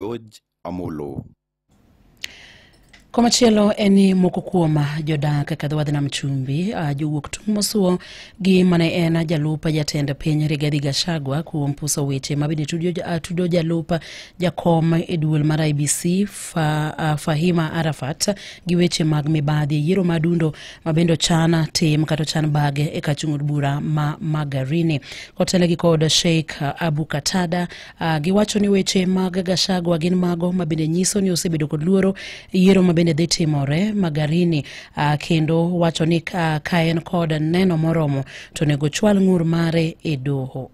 George Amolo. Komachielo en ni moko kuom jodak e dho wadh nam chumbi jowuok tung' mosuo gi mane en jalup jatend piny Rigathi Gachagua kuom puso weche mabende tudo jalup jakom e duol mar IEBC Fahima Arafat gi weche mag mibadhi e yiero madundo mabende ochan tim kata ochan bage e kachung' od bura ma Magarini. Kotelegi kod Sheikh Abu Katada, giwacho ni weche mag Gachagua gin mago mabende nyiso ni osebedo kod luoro yiero mabende dhi timore Magarini, kendo wacho ni ka en kod neno moromo to onego chwal ng'ur mare e doho.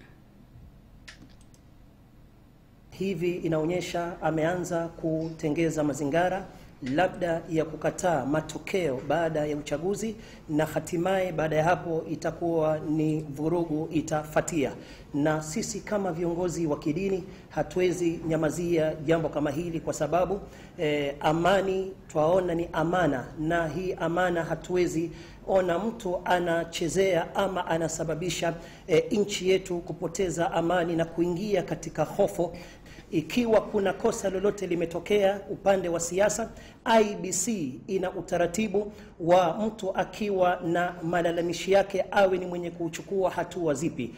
Hivi inaonyesha ameanza kutengeza mazingara labda ya kukataa matokeo baada ya uchaguzi, na hatimaye baada ya hapo itakuwa ni vurugu itafatia. Na sisi kama viongozi wa kidini hatuwezi nyamazia jambo kama hili, kwa sababu amani twaona ni amana, na hii amana hatuwezi ona mtu anachezea ama anasababisha nchi yetu kupoteza amani na kuingia katika hofu. Ikiwa kuna kosa lolote limetokea upande wa siasa, IEBC ina utaratibu wa mtu akiwa na malalamishi yake awe ni mwenye kuchukua hatua zipi.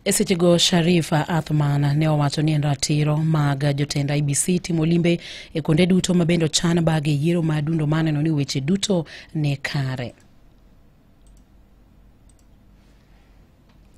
E sechego Sharifa Athman ne owacho ni en ratiro mag jotend IEBC timo limbe e kuonde duto mabende ochan bage yiero madundo maneno ni weche duto ne kare.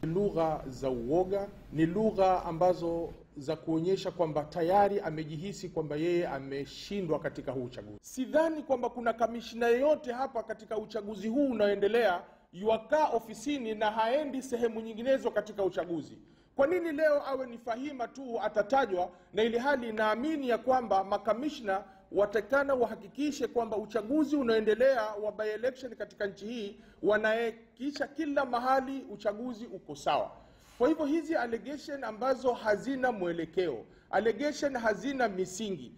Lugha za uoga ni lugha ambazo za kuonyesha kwamba tayari amejihisi kwamba yeye ameshindwa katika huu uchaguzi. Sidhani kwamba kuna kamishna yeyote hapa katika uchaguzi huu unaoendelea yuakaa ofisini na haendi sehemu nyinginezo katika uchaguzi. Kwa nini leo awe ni Fahima tu atatajwa, na ili hali naamini ya kwamba makamishna watakana wahakikishe kwamba uchaguzi unaoendelea wa by election katika nchi hii wanahakikisha kila mahali uchaguzi uko sawa. Kwa hivyo hizi allegation ambazo hazina mwelekeo, allegation hazina misingi,